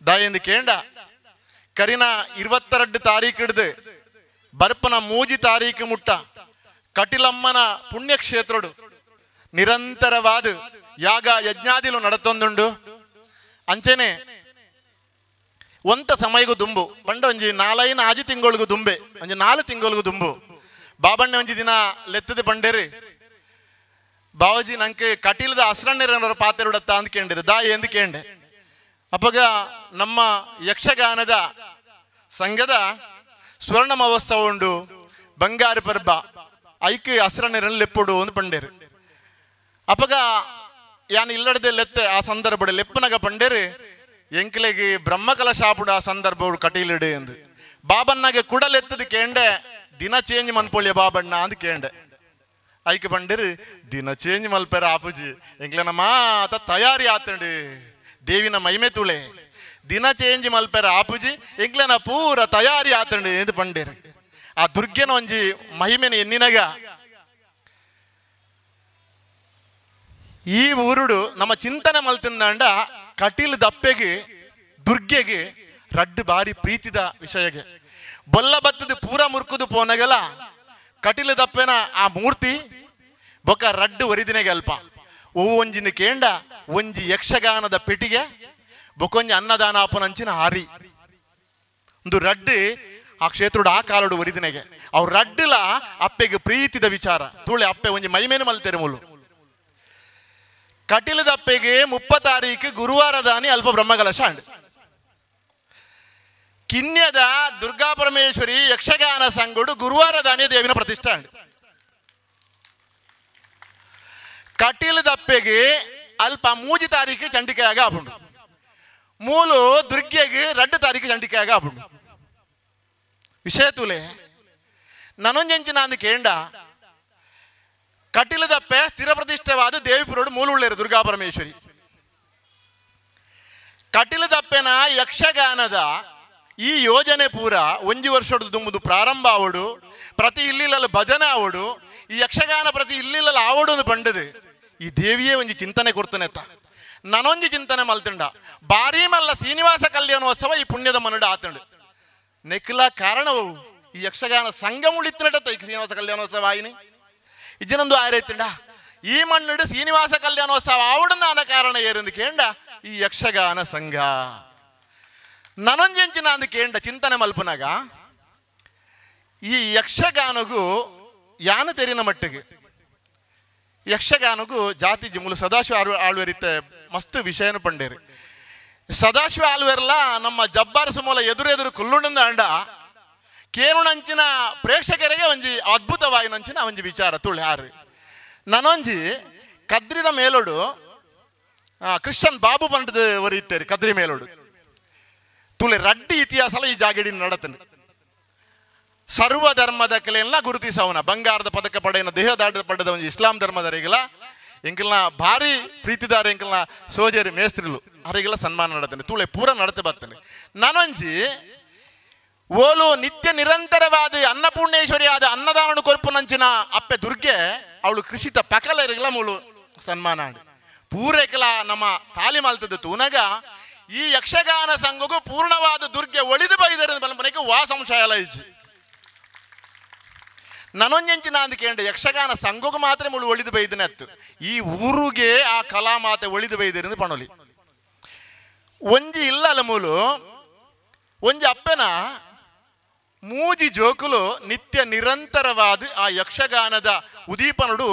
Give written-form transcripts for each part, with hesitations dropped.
ದಾಯೆಂದು ಕೇಂಡ ಕರಿನ 22 ತಾರೀಕಿಡ್ದು ಬರ್ಪನ 3 ತಾರೀಕು ಮುಟ್ಟ ಕಟಿಲಮ್ಮನ ಪುಣ್ಯಕ್ಷೇತ್ರಡು ನಿರಂತರವಾದ ಯಾಗ ಯಜ್ಞಾದಿಲು ನಡತೊಂದುಂಡು. ಅಂಚೆನೆ ಒಂತ ಸಮಯಗೂ ದುಂಬು ಪಂಡ ಒಂಜಿ 4 5 ತಿಂಗಳಿಗೂ ದುಂಬೆ ಒಂಜಿ 4 ತಿಂಗಳಿಗೂ ದುಂಬು ಬಾಬಣ್ಣ ಒಂಜಿ ದಿನ ಲೆತ್ತದ ಬಂಡೇರಿ ಬಾವಜಿ ನಂಗೆ ಕಟೀಲದ ಅಸ್ರಣ್ಣರ ಪಾತೆರುಡತ್ತ ಅಂದ್ ಕೇಂಡಿರು ದಾಯಿ ಎಂದು ಕೇಂಡೆ. ಅಪ್ಪಗ ನಮ್ಮ ಯಕ್ಷಗಾನದ ಸಂಘದ ಸ್ವರ್ಣ ಮಹೋತ್ಸವ ಉಂಡು ಬಂಗಾರ ಪರ್ಬ ಐಕ್ ಅಸ್ರಣ್ಣರಲ್ಲಿ ಲೆಪ್ಪುಡು ಅಂದ್ ಪಂಡೇರು. ಅಪ್ಪಗ ಯಾನ್ ಇಲ್ಲಡದೆ ಲೆತ್ತೆ ಆ ಸಂದರ್ಭ ಲೆಪ್ಪನಗ ಪಂಡೇರು ಎಂಕ್ಲೆಗೆ ಬ್ರಹ್ಮಕಲಶಾಪುಡು ಆ ಸಂದರ್ಭ ಕಟೀಲಿಡು ಎಂದು ಬಾಬಣ್ಣಗೆ ಕುಡಲೆತ್ತದ ಕೇಂಡೆ ದಿನ ಚೇಂಜ್ ಮನ್ಪೊಳಿಯ ಬಾಬಣ್ಣ ಅಂದ್ ಕೇಂಡೆ. ಐಕೆ ಬಂಡಿರು ದಿನ ಚೇಂಜ್ ಮಲ್ಪೆರ ಆಪುಜಿ ಎಂಕ್ಲೆನ ಮಾತ ತಯಾರಿ ಆತಂಡು ದೇವಿನ ಮೈಮೆ ತುಳೆ ದಿನ ಚೇಂಜ್ ಮಲ್ಪೆರ ಆಪುಜಿ ಎಂಕ್ಲೆನ ಪೂರ ತಯಾರಿ ಆತಂಡು ಎಂದು ಬಂಡಿರು. ಆ ದುರ್ಗೆನ ಒಂಜಿ ಮಹಿಮೆನ ಎನ್ನಿನಗ ಈ ಊರುಡು ನಮ್ಮ ಚಿಂತನೆ ಮಲ್ತಿಂದಾಂಡ ಕಟೀಲ್ ದಪ್ಪೆಗೆ ದುರ್ಗೆಗೆ ರಡ್ಡು ಬಾರಿ ಪ್ರೀತಿದ ವಿಷಯಗೆ ಬೊಲ್ಲ ಬತ್ತದ ಪೂರ ಮುರ್ಕುದು ಪೋನಗಲ ಕಟೀಲ್ ದಪ್ಪೆನ ಆ ಮೂರ್ತಿ ಬೊಕ್ಕ ರಡ್ಡು ಒರಿದಿನೆಗೆ ಅಲ್ಪ ಒಂಜಿನ ಕೇಂಡ ಒಂಜಿ ಯಕ್ಷಗಾನದ ಪೆಟ್ಟಿಗೆ ಬೊಕ್ಕೊಂಜಿ ಅನ್ನದಾನ ಅಪ್ಪನಂಚಿನ ಹಾರಿ ಒಂದು ರಡ್ಡು ಆ ಕ್ಷೇತ್ರದ ಆ ಕಾಲಡು ಒರಿದಿನೆಗೆ ಅವ್ರ ರಡ್ಡುಲ ಅಪ್ಪೆಗೆ ಪ್ರೀತಿದ ವಿಚಾರ ತುಳಿ ಅಪ್ಪೆ ಒಂಜಿ ಮೈಮೇನು ಮಲ್ತೇರೆ ಮೂಲು. ಕಟೀಲದಪ್ಪೆಗೆ 30 ತಾರೀಕು ಗುರುವಾರದಾನಿ ಅಲ್ಪ ಬ್ರಹ್ಮಕಲಶ ಅಂಡ್ ಕಿನ್ಯದ ದುರ್ಗಾ ಪರಮೇಶ್ವರಿ ಯಕ್ಷಗಾನ ಸಂಘಡು ಗುರುವಾರದಾನಿ ದೇವಿನ ಪ್ರತಿಷ್ಠೆ ಅಂಡ್ ಕಟೀಲದಪ್ಪೆಗೆ ಅಲ್ಪ 3 ತಾರೀಕು ಚಂಡಿಕೆಯಾಗ ಆಪುಂಡು ಮೂಲು ದುರ್ಗೆಗೆ 2 ತಾರೀಕು ಚಂಡಿಕೆಯಾಗ ಆಪುಂಡು. ವಿಷಯ ತುಲೆ ನನೊಂಜೆಂಚಿನ ಅಂದು ಕೇಂಡ ಕಟೀಲದಪ್ಪೆ ಸ್ಥಿರ ಪ್ರತಿಷ್ಠೆವಾದ ದೇವಿಪುರೋಡು ಮೂಲುಳ್ಳೇರು ದುರ್ಗಾ ಪರಮೇಶ್ವರಿ. ಕಟೀಲದಪ್ಪೆನ ಯಕ್ಷಗಾನದ ಈ ಯೋಜನೆ ಪೂರ ಒಂಜಿ ವರ್ಷದ ದುಂಬುದು ಪ್ರಾರಂಭ ಆವಡು ಪ್ರತಿ ಇಲ್ಲಿಲ್ಲ ಭಜನೆ ಆವಡು ಈ ಯಕ್ಷಗಾನ ಪ್ರತಿ ಇಲ್ಲಿಲ್ಲ ಆವಡು ಒಂದು ಬಂಡದು ಈ ದೇವಿಯೇ ಒಂಜಿ ಚಿಂತನೆ ಕೊರ್ತನೆತ್ತ ನನೊಂಜಿ ಚಿಂತನೆ ಮಲ್ತಂಡ ಬಾರಿ ಮಲ್ಲ ಶ್ರೀನಿವಾಸ ಕಲ್ಯಾಣೋತ್ಸವ ಈ ಪುಣ್ಯದ ಮನುಡ ಆತಂಡು ನೆಕ್ಲ ಕಾರಣವು ಈ ಯಕ್ಷಗಾನ ಸಂಘ ಉಳಿತಿನಟ ಈ ಶ್ರೀನಿವಾಸ ಕಲ್ಯಾಣೋತ್ಸವ ಆಯಿನಿ ಇಜ್ಜನೊಂದು ಆರೈತಂಡ ಈ ಮಣ್ಣುಡು ಶ್ರೀನಿವಾಸ ಕಲ್ಯಾಣೋತ್ಸವ ಆವಡನ್ನಾನ ಕಾರಣ ಏರೆಂದು ಕೇಂಡ ಈ ಯಕ್ಷಗಾನ ಸಂಘ ನನೊಂಜೆಂಚಿನ ಅಂದು ಕೇಂಡ ಚಿಂತನೆ ಮಲ್ಪನಾಗ ಈ ಯಕ್ಷಗಾನಗೂ ಯಾನ ತೆರಿನ ಮಟ್ಟಿಗೆ ಯಕ್ಷಗಾನಗೂ ಜಾತಿ ಜಿಮುಲು ಸದಾಶಿವ ಆಳ್ವೆರಿತೆ ಮಸ್ತ್ ವಿಷಯನು ಪಂಡೇರಿ. ಸದಾಶಿವ ಆಳ್ವೆರ್ಲ ನಮ್ಮ ಜಬ್ಬಾರ್ ಸುಮೂಲ ಎದುರೆದುರು ಕುಲ್ಲುಂಡ ಅಂಡ ಕೇರುಣಂಚಿನ ಪ್ರೇಕ್ಷಕರಿಗೆ ಒಂಜಿ ಅದ್ಭುತವಾಗಿನಂಚಿನ ಒಂಜಿ ವಿಚಾರ ತುಳಿ ಯಾರು ನನೊಂಜಿ ಕದ್ರಿದ ಮೇಲೋಡು ಕ್ರಿಶ್ಚನ್ ಬಾಬು ಪಂಡದ ಒರಿಯುತ್ತೇರಿ ಕದ್ರಿ ಮೇಲೋಡು ತುಳಿ ರಡ್ಡಿ ಇತಿಹಾಸಲ ಈ ಜಾಗಡಿ ನಡತನೆ ಸರ್ವ ಧರ್ಮದ ಕಲೆಯನ್ನ ಗುರುತಿಸವನ ಬಂಗಾರದ ಪದಕ ಪಡೆಯನ ದೇಹದಾಟದ ಪಡೆದ ಒಂಜಿ ಇಸ್ಲಾಂ ಧರ್ಮದರಿಗೆಲ್ಲ ಎಂಕಲ್ನ ಭಾರಿ ಪ್ರೀತಿದಾರ ಎಂಕಲ್ನ ಸೋಜರಿ ಮೇಸ್ತ್ರಿಲು ಅವರಿಗೆಲ್ಲ ಸನ್ಮಾನ ನಡತನೆ ತುಳೆ ಪೂರ ನಡತೆ ಬರ್ತಾನೆ. ನಾನೊಂಜಿ ಓಲು ನಿತ್ಯ ನಿರಂತರವಾದ ಅನ್ನಪೂರ್ಣೇಶ್ವರಿ ಆದ ಅನ್ನದಾನನು ಕೊರ್ಪುನಂಚಿನ ಅಪ್ಪೆ ದುರ್ಗೆ ಅವಳು ಕೃಷಿತ ಪಕಲರಿಗೆಲ್ಲ ಮೂಳು ಸನ್ಮಾನ ಆಡಿ ಪೂರೈಕಲ ನಮ್ಮ ತಾಲಿ ಮಾಲ್ತದ್ದು ತೂನಗ ಈ ಯಕ್ಷಗಾನ ಸಂಘಗೂ ಪೂರ್ಣವಾದ ದುರ್ಗೆ ಒಳಿದು ಬೈದರೆ ಬಲಪನೆಗೆ ವಾ ಸಂಶಯ ಅಲ್ಲ ಇಜ್ಜಿ. ನನೊಂಜೆಂಚಿನ ಅಂದು ಕೇಂದ್ರ ಯಕ್ಷಗಾನ ಸಂಘಗೂ ಮಾತ್ರ ಮುಳು ಒಳಿದು ಬೈದನೆ ಅತ್ತು ಈ ಊರಿಗೆ ಆ ಕಲಾಮಾತೆ ಒಳಿದು ಬೈದಿರಂದು ಪಣೊಲಿ ಒಂಜಿ ಇಲ್ಲಲ್ಲ ಮೂಲು ಒಂಜಿ ಅಪ್ಪೆನ ಮೂಜಿ ಜೋಕುಲು ನಿತ್ಯ ನಿರಂತರವಾದ ಆ ಯಕ್ಷಗಾನದ ಉದೀಪನುಡು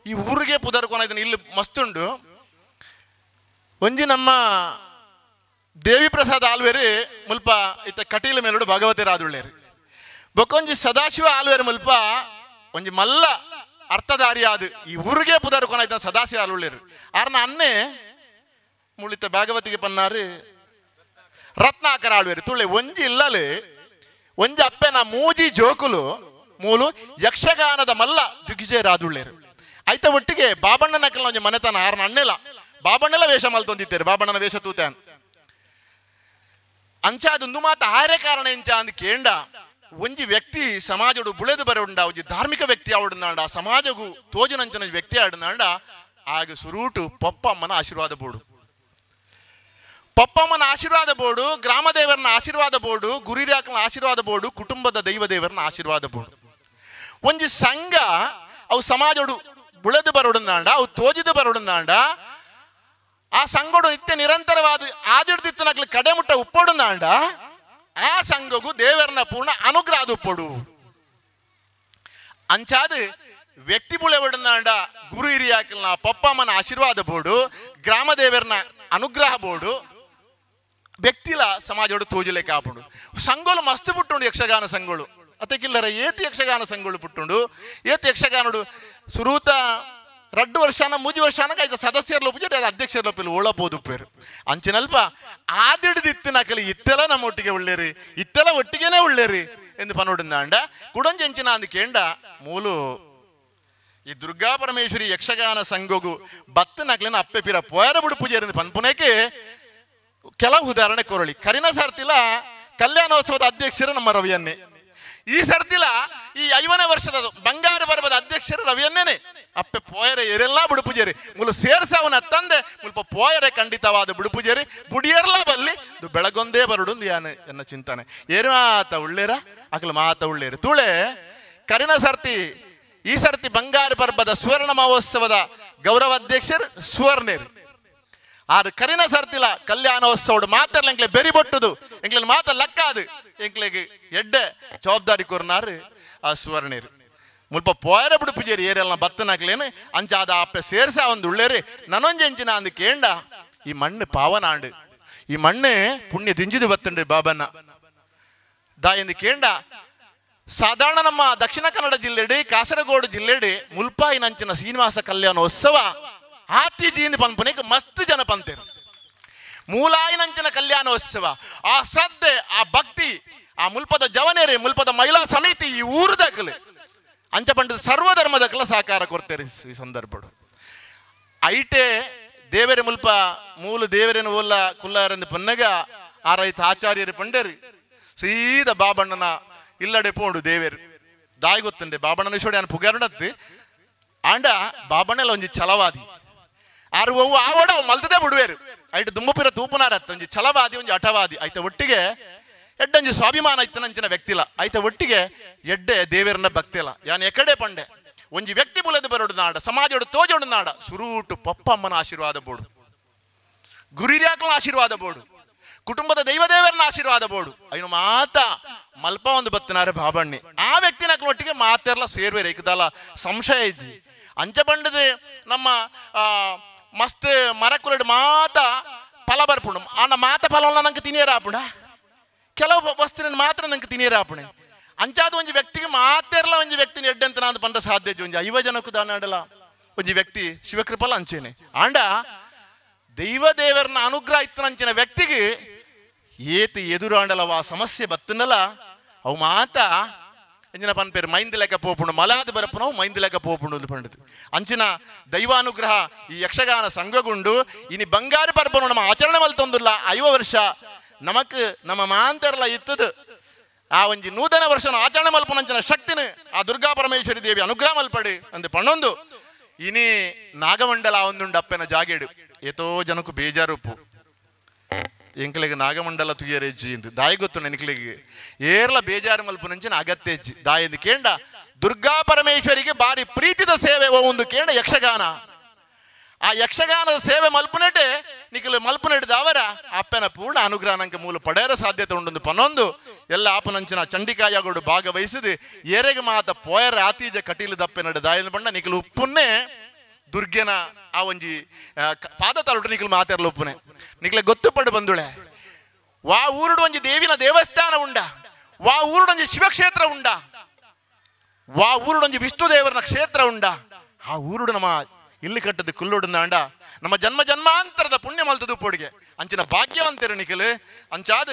ಈ ಊರಿಗೆ ಪುದರ್ಕೊನ ಇದನ್ನ ಇಲ್ಲಿ ಮಸ್ತುಂಡು. ಒಂಜಿ ನಮ್ಮ ದೇವಿ ಪ್ರಸಾದ್ ಆಲ್ವೇರಿ ಮುಲ್ಪ ಇತ್ತ ಕಟೀಲ ಮೇಲುಡು ಭಗವತಿರಾದುಳ್ಳೇರಿ ಬೊಕ್ಕೊಂಜಿ ಸದಾಶಿವ ಆಲ್ವೇರಿ ಮುಲ್ಪ ಒಂಜಿ ಮಲ್ಲ ಅರ್ಥಧಾರಿಯಾದ ಈ ಊರಿಗೆ ಪುದರ್ಕೊನ ಇದನ್ನ ಸದಾಶಿವ ಆಲುಳ್ಳೇರು ಆರ್ನ ಅನ್ನೆ ಮುಳಿತ ಭಾಗವತಿಗೆ ಪನ್ನಾರು ರತ್ನಾಕರ ಆಳ್ವೇರಿ ತುಳೆ ಒಂಜಿ ಇಲ್ಲಲೆ ಒಂಜಿ ಅಪ್ಪೆನ ಮೂಜಿ ಜೋಕುಲು ಮೂಲು ಯಕ್ಷಗಾನದ ಮಲ್ಲ ದಿಗ್ವಿಜಯರಾದುಳ್ಳೇರು. ಐತ ಒಟ್ಟಿಗೆ ಬಾಬಣ್ಣನ ಕಲ್ಲ ಒಂಜಿ ಮನೆತನ ಆರ್ನ ಅಣ್ಣೆಲ್ಲ ಬಾಬಣ್ಣೆಲ್ಲ ವೇಷ ಮಲ್ತೊಂದಿತ್ತೇರು ಬಾಬಣ್ಣನ ವೇಷ ತೂತಾನ್ ಅಂಚಾದೊಂದು ಮಾತ ಆರೆ ಕಾರಣ ಎಂಚ ಅಂದ್ ಕೇಂಡ ಒಂಜಿ ವ್ಯಕ್ತಿ ಸಮಾಜಡು ಬುಳೆದು ಬರುಂಡ ಒಂಜಿ ಧಾರ್ಮಿಕ ವ್ಯಕ್ತಿ ಆವಡುನಾಂಡ ಸಮಾಜಗೂ ತೋಜುನಂಚನ ವ್ಯಕ್ತಿ ಆಡುನಾಂಡ ಆಗ ಸುರೂಟು ಪಪ್ಪ ಅಮ್ಮನ ಆಶೀರ್ವಾದ ಬೋಡು. ಪಪ್ಪಮ್ಮನ ಆಶೀರ್ವಾದ ಬೋಡು, ಗ್ರಾಮದೇವರನ್ನ ಆಶೀರ್ವಾದ ಬೋಡು, ಗುರಿರಾಕನ ಆಶೀರ್ವಾದ ಬೋಡು, ಕುಟುಂಬದ ದೈವ ದೇವರನ್ನ ಆಶೀರ್ವಾದ ಬೋಡು. ಒಂಜಿ ಸಂಘ ಅವು ಸಮಾಜೋಡು ಬುಳೆದು ಬರೋಡಂದಾಂಡ, ಅವು ತೋಜಿದು ಬರೋಡಂದಾಂಡ, ಆ ಸಂಘೋಡು ನಿತ್ಯ ನಿರಂತರವಾದ ಆದಿಡ್ದಿತ್ತನಕ್ಲಿ ಕಡೆಮುಟ್ಟ ಉಪ್ಪೋಡಂದಾಂಡ, ಆ ಸಂಘಗೂ ದೇವರನ್ನ ಪೂರ್ಣ ಅನುಗ್ರಹ ಉಪ್ಪೋಡು. ಅಂಚಾದ ವ್ಯಕ್ತಿ ಬುಳೆವಡಂದಾಂಡ ಗುರು ಹಿರಿಯಾಕಲ್ನ ಪಪ್ಪಮ್ಮನ ಆಶೀರ್ವಾದ ಬೋಡು, ಗ್ರಾಮ ದೇವರನ್ನ ಅನುಗ್ರಹ ಬೋಡು, ವ್ಯಕ್ತಿಲ ಸಮಾಜೋಡು ತೋಜಲೇಕ ಆಪುಂಡು. ಸಂಘೋಲು ಮಸ್ತ್ ಪುಟ್ಟುಂಡು ಯಕ್ಷಗಾನ ಸಂಘಗಳು, ಅತಕ್ಕಿಲ್ಲರ ಏತಿ ಯಕ್ಷಗಾನ ಸಂಘಗಳು ಪುಟ್ಟುಂಡು. ಏತಿ ಯಕ್ಷಗಾನಡು ಸುರೂತ 2 ವರ್ಷನ 3 ವರ್ಷನ ಐತ ಸದಸ್ಯರ ಪೂಜೆ ಅಧ್ಯಕ್ಷರ ಲೋಪಿಲ್ ಓಳಪೋದು ಪೇರು. ಅಂಚಿನಲ್ಪ ಆದಿಡ್ದಿತ್ತಿನಕಲಿ ಇತ್ತೆಲ್ಲ ನಮ್ಮ ಒಟ್ಟಿಗೆ ಒಳ್ಳೇರಿ, ಇತ್ತೆಲ್ಲ ಒಟ್ಟಿಗೆನೇ ಒಳ್ಳೇರಿ ಎಂದು ಪನೋಡಿಂದಾಂಡ ಕುಡಂಜಂಚಿನ ಅಂದು ಕೇಂಡ ಮೂಲು ಈ ದುರ್ಗಾ ಪರಮೇಶ್ವರಿ ಯಕ್ಷಗಾನ ಸಂಘಗು ಬತ್ತು ನಕ್ಲಿನ ಅಪ್ಪೆ ಪಿರ ಪೋಯರ ಬುಡು ಪೂಜೆ ಪನ್ಪುನೇಕೆ ಕೆಲವು ಉದಾಹರಣೆ ಕೊರಳಿ. ಕರಿನ ಸರ್ತಿಲ ಕಲ್ಯಾಣೋತ್ಸವದ ಅಧ್ಯಕ್ಷರು ನಮ್ಮ ರವಿಯನ್ನೇ, ಈ ಸರ್ತಿಲ ಈ 50ನೇ ವರ್ಷದ ಬಂಗಾರ ಪರ್ವದ ಅಧ್ಯಕ್ಷರು ರವಿಯನ್ನೇನೆ. ಅಪ್ಪೆ ಪೋಯರೆ ಎರೆಲ್ಲ ಬುಡುಪುಜೇರಿ ಮುಲು ಸೇರ್ಸವನ ತಂದೆ ಮುಲ್ಪ ಪೋಯರೆ ಖಂಡಿತವಾದ ಬುಡುಪುಜೇರಿ ಬುಡಿಯರ್ಲ ಬಲ್ಲಿ ಇದು ಬೆಳಗೊಂದೇ ಬರಡು ಯಾನು ಎನ್ನ ಚಿಂತನೆ. ಏರು ಮಾತ ಉಳ್ಳೇರ ಅಕಲ ಮಾತ ಉಳ್ಳೇರು ತುಳೆ. ಕರಿನ ಸರ್ತಿ ಈ ಸರ್ತಿ ಬಂಗಾರ ಪರ್ವದ ಸುವರ್ಣ ಮಹೋತ್ಸವದ ಗೌರವ ಅಧ್ಯಕ್ಷರು ಸುವರ್ಣೇರು. ಆರು ಕರಿನ ಸರ್ತಿಲ ಕಲ್ಯಾಣೋತ್ಸವಡು ಮಾತಾಡ್ಲ ಎಂಕ್ಲೆ ಬೆರಿ ಬೊಟ್ಟುದು, ಎಂಕ್ಲೆ ಮಾತ ಲಕ್ಕಾದು, ಎಂಕ್ಲೆಗೆ ಎಡ್ಡೆ ಜವಾಬ್ದಾರಿ ಕೊರ್ನಾರು ಆ ಸುವರ್ಣೇರು. ಮುಲ್ಪ ಪೋಯರ ಬಿಡು ಪೂಜೇರಿ ಏರೆಲ್ಲ ಬತ್ತನಾಕ್ಲೇನು ಅಂಚಾದ ಅಪ್ಪೆ ಸೇರ್ಸ ಒಂದು ಉಳ್ಳೇರಿ. ನನೊಂಜೆಂಚಿನ ಅಂದು ಕೇಂಡ ಈ ಮಣ್ಣು ಪಾವನಾಂಡು, ಈ ಮಣ್ಣು ಪುಣ್ಯ ದಿಂಜಿದು ಬತ್ತಂಡು ಬಾಬನ್ನ ದಾಯಂದು ಕೇಂಡ. ಸಾಧಾರಣ ನಮ್ಮ ದಕ್ಷಿಣ ಕನ್ನಡ ಜಿಲ್ಲೆಡಿ ಕಾಸರಗೋಡು ಜಿಲ್ಲೆಡಿ ಮುಲ್ಪಾಯಿನಂಚಿನ ಶ್ರೀನಿವಾಸ ಕಲ್ಯಾಣೋತ್ಸವ ಆತಿಜೀಂದ ಪನ್ಪುನೇಕ ಮಸ್ತ್ ಜನ ಪಂತೇರು. ಮೂಲಾಯಿನಂಚಿನ ಕಲ್ಯಾಣೋತ್ಸವ ಆ ಶ್ರದ್ಧೆ ಆ ಭಕ್ತಿ ಆ ಮುಲ್ಪದ ಜವನೇರಿ ಮುಲ್ಪದ ಮಹಿಳಾ ಸಮಿತಿ ಈ ಊರು ದಾಖಲೆ ಅಂಚ ಪಂಡದ ಸರ್ವಧರ್ಮದಕಲ ಸಹಕಾರ ಕೊಡ್ತೇರಿ ಈ ಸಂದರ್ಭಡು. ಐಟೆ ದೇವರ ಮುಲ್ಪ ಮೂಲ ದೇವರೇನು ಓಲ್ಲ ಕುಲ್ಲಾರಂದು ಪನ್ನಗ ಆ ರೈತ ಆಚಾರ್ಯರು ಪಂಡೇರಿ ಸೀದ ಬಾಬಣ್ಣನ ಇಲ್ಲಡೆ ಪೋಂಡು ದೇವೇರು ದಾಯಿ ಗೊತ್ತುಂಡೆ ಬಾಬಣ್ಣನ ಶೋಡಿ ಅನ್ ಪುಗಾರುಡತ್ತಿ ಆಂಡ ಬಾಬಣ್ಣಲ ಒಂಜಿ ಛಲವಾದಿ ಆರು ಒವ್ವು ಆವಡ ಮಲ್ತದೇ ಬಿಡುವೇರು. ಐಟು ದುಂಬುಪಿರ ತೂಪುನಾರತ್ತ ಒಂಜಿ ಛಲವಾದಿ ಒಂಜಿ ಹಠವಾದಿ ಐತ ಒಟ್ಟಿಗೆ ಎಡ್ಡೊಂಜಿ ಸ್ವಾಭಿಮಾನ ಇತ್ತನಂಚಿನ ವ್ಯಕ್ತಿಲ ಐತ ಒಟ್ಟಿಗೆ ಎಡ್ಡೆ ದೇವೇರನ್ನ ಭಕ್ತಿಲ. ಯಾನ್ ಎಕಡೆ ಪಂಡೆ ಒಂಜಿ ವ್ಯಕ್ತಿ ಬುಲದು ಬರೋಡು ನಾಡ ಸಮಾಜೋಡು ತೋಜೋಡು ನಾಡ ಸುರೂಟು ಪಪ್ಪಮ್ಮನ ಆಶೀರ್ವಾದ ಬೋಡು, ಗುರಿರ್ಯಾಕಲ ಆಶೀರ್ವಾದ ಬೋಡು, ಕುಟುಂಬದ ದೈವದೇವರನ್ನ ಆಶೀರ್ವಾದ ಬೋಡು. ಐನು ಮಾತ ಮಲ್ಪ ಒಂದು ಬತ್ತನಾರೆ ಬಾಬಣ್ಣಿ ಆ ವ್ಯಕ್ತಿನ ಒಟ್ಟಿಗೆ ಮಾತೆರ್ಲ ಸೇರ್ವೇರು ಏಕದಲ್ಲ ಸಂಶಯ ಇಜ್ಜಿ. ಅಂಚ ಬಂಡದೆ ನಮ್ಮ ಮಸ್ತ್ ಮರಕುಲಡು ಮಾತ ಫಲ ಬರ್ಪುಂಡು, ಆಂಡ ಮಾತ ಫಲವನ್ನ ನಂಗೆ ತಿನಿಯರ ಆಪುಂಡ, ಕೆಲವು ವಸ್ತುವಿನ ಮಾತ್ರ ನಂಗೆ ತಿನಿಯರ ಆಪುಣೆ. ಅಂಚಾದ ಒಂಜಿ ವ್ಯಕ್ತಿಗೆ ಮಾತೆರ್ಲ ಒಂಜಿ ವ್ಯಕ್ತಿನ ಎಡ್ಡೆಂತ ನಾನು ಬಂದ ಸಾಧ್ಯ ಒಂಜಿ 50 ಜನಕ್ಕೂ ದಾನಾಡಲ ಒಂಜಿ ವ್ಯಕ್ತಿ ಶಿವಕೃಪಲ ಅಂಚೇನೆ. ಆಂಡ ದೈವ ದೇವರನ್ನ ಅನುಗ್ರಹ ಇತ್ತನಂಚಿನ ವ್ಯಕ್ತಿಗೆ ಏತು ಎದುರಾಂಡಲವ ಸಮಸ್ಯೆ ಬತ್ತನಲ್ಲ ಅವು ಮಾತ ಅಂಚಿನ ಪನ್ಪೇರು ಮೈಂದ್ ಲೆಕ್ಕ ಪೋಪುಂಡು ಮಲಾದ ಬರಪುನವು ಮೈಂದ್ ಲೆಕ್ಕ ಪೋಪುಂಡು ಅಂತ ಪಂಡದು. ಅಂಚಿನ ದೈವಾನುಗ್ರಹ ಈ ಯಕ್ಷಗಾನ ಸಂಘಗುಂಡು ಇನಿ ಬಂಗಾರ ಪರ್ಬನು ನಮ್ಮ ಆಚರಣೆ ಮಲ್ತೊಂದುಲ್ಲ 50 ವರ್ಷ ನಮಕ್ ನಮ್ಮ ಮಾಂತರಲ ಇತ್ತದು. ಆ ಒಂಜಿ ನೂತನ ವರ್ಷನ ಆಚರಣೆ ಮಲ್ಪನಂಚಿನ ಶಕ್ತಿನ ಆ ದುರ್ಗಾ ಪರಮೇಶ್ವರಿ ದೇವಿ ಅನುಗ್ರಹ ಮಲ್ಪಡಿ ಅಂದು ಪಣ್ಣೊಂದು. ಇನಿ ನಾಗಮಂಡಲ ಒಂದುಂಡು ಅಪ್ಪನ ಜಾಗೇಡು ಏತೋ ಜನಕ್ಕೂ ಬೇಜಾರುಪ್ಪು ಎಂಕ್ಲೆಗೆ ನಾಗಮಂಡಲ ತುಯ್ಯರೆಜ್ಜಿ ಎಂದು ದಾಯಿ ಗೊತ್ತು ನೆನಕ್ಲಿಗೆ ಏರ್ಲ ಬೇಜಾರು ಮಲ್ಪುನಂಚಿನ ಅಗತ್ಯ ಹೆಜ್ಜಿ ದಾಯಂದು ಕೇಂಡ ದುರ್ಗಾ ಪರಮೇಶ್ವರಿಗೆ ಬಾರಿ ಪ್ರೀತಿದ ಸೇವೆ ಒಂದು ಕೇಂಡ ಯಕ್ಷಗಾನ. ಆ ಯಕ್ಷಗಾನದ ಸೇವೆ ಮಲ್ಪುನೆಟೆ ನಿಖಲು ಮಲ್ಪುನೆಟ್ ದಾವರ ಅಪ್ಪನ ಪೂರ್ಣ ಅನುಗ್ರಹ ನಂಗೆ ಮೂಲ ಪಡೆಯರ ಸಾಧ್ಯತೆ ಉಂಡೊಂದು ಪನ್ನೊಂದು ಎಲ್ಲ ಆಪನಂಚಿನ ಚಂಡಿಕಾಯಗೋಡು ಭಾಗವಹಿಸಿದು ಏರೆಗೆ ಮಾತ ಪೋಯರ ಆತೀಜ ಕಟೀಲು ದಪ್ಪೆ ನಡೆ ದಾಯನ ಬಣ್ಣ ನಿಖಲು ಉಪ್ಪುನ್ನೇ ದುರ್ಗೆನ ಆ ಒಂಜಿ ಪಾದ ತಲುಟು ನಿಖಲು ಮಾತಾಡಲು ಉಪ್ಪುನೆ ನಿಖಲೆ ಗೊತ್ತು ಪಡು ಬಂದುಳೆ. ವಾ ಊರುಡು ಒಂಜಿ ದೇವಿನ ದೇವಸ್ಥಾನ ಉಂಡ, ವಾ ಊರುಡೊಂಜಿ ಶಿವಕ್ಷೇತ್ರ ಉಂಡ, ವಾ ಊರುಡೊಂಜಿ ವಿಷ್ಣು ದೇವರನ ಕ್ಷೇತ್ರ ಉಂಡ, ಆ ಊರುಡು ನಮ್ಮ ಇಲ್ಲಿ ಕಟ್ಟದ ಕುಲ್ಲೋಡು ನಾಂಡ ನಮ್ಮ ಜನ್ಮ ಜನ್ಮಾಂತರದ ಪುಣ್ಯ ಮಲ್ತದು ಪೊಡಿಗೆ ಅಂಚಿನ ಭಾಗ್ಯವಂತರು ನಿಖಲು. ಅಂಚಾದ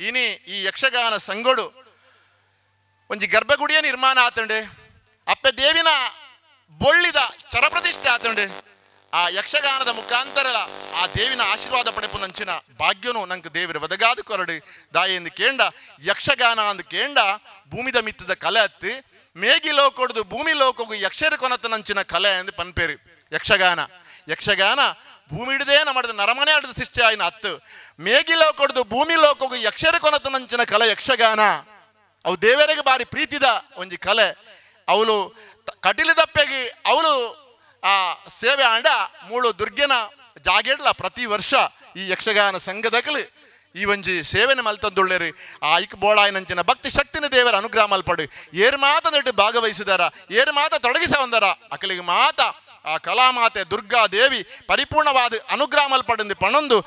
ಇನಿ ಈ ಯಕ್ಷಗಾನ ಸಂಗೊಡು ಒಂಜಿ ಗರ್ಭಗುಡಿಯ ನಿರ್ಮಾಣ ಆತಂಡೆ, ಅಪ್ಪೆ ದೇವಿನ ಬೊಳ್ಳಿದ ಚರಪ್ರತಿಷ್ಠೆ ಆತಂಡೆ. ಆ ಯಕ್ಷಗಾನದ ಮುಖಾಂತರ ಆ ದೇವಿನ ಆಶೀರ್ವಾದ ಪಡೆಪುನಂಚಿನ ಭಾಗ್ಯನು ನಂಗೆ ದೇವಿರ ಒದಗಾದು ಕೊರಡು ದಾಯೆಂದು ಕೇಂಡ ಯಕ್ಷಗಾನ ಅಂದು ಕೇಂಡ ಭೂಮಿದ ಮಿತ್ತದ ಕಲೆ ಹತ್ತಿ ಮೇಗಿ ಲೋಕೊಡ್ದು ಭೂಮಿ ಲೋಕಗು ಯಕ್ಷರ ಕೊನತನಂಚಿನ ಕಲೆ ಎಂದು ಪನ್ಪೇರಿ ಯಕ್ಷಗಾನ. ಯಕ್ಷಗಾನ ಭೂಮಿಡ್ದೇ ನಮ್ಮದ ನರಮನೆ ಆಡದ ಸೃಷ್ಟಿ ಆಯಿನ ಅತ್ತು ಮೇಗಿ ಲೋಕಡ್ದು ಭೂಮಿ ಲೋಕಗು ಯಕ್ಷರ ಕೊನತನಂಚಿನ ಕಲೆ ಯಕ್ಷಗಾನ. ಅವು ದೇವರಿಗೆ ಬಾರಿ ಪ್ರೀತಿದ ಒಂಜಿ ಕಲೆ. ಅವಳು ಕಟಿಲದಪ್ಪೆಗೆ ಅವಳು ಆ ಸೇವೆ ಆಂಡ ಮೂಳು ದುರ್ಗೆನ ಜಾಗೆಡ್ಲ ಪ್ರತಿ ವರ್ಷ ಈ ಯಕ್ಷಗಾನ ಸಂಘದಕಲು ಈ ಒಂಜಿ ಸೇವೆನ ಮಲ್ತಂದುಳ್ಳೇರಿ. ಆ ಐಕ್ ಬೋಳಾಯನಂಚಿನ ಭಕ್ತಿ ಶಕ್ತಿನ ದೇವರ ಅನುಗ್ರಹ ಮಲ್ಪಡು. ಏರು ಮಾತ ನೆಟ್ಟು ಭಾಗವಹಿಸಿದಾರ, ಏರು ಮಾತ ತೊಡಗಿಸವಂದಾರ ಅಕಲಿಗೆ ಮಾತ ಆ ಕಲಾಮಾತೆ ದುರ್ಗಾ ದೇವಿ ಪರಿಪೂರ್ಣವಾದ ಅನುಗ್ರಹ ಮಲ್ಪಡಂದು ಪಣೊಂದು.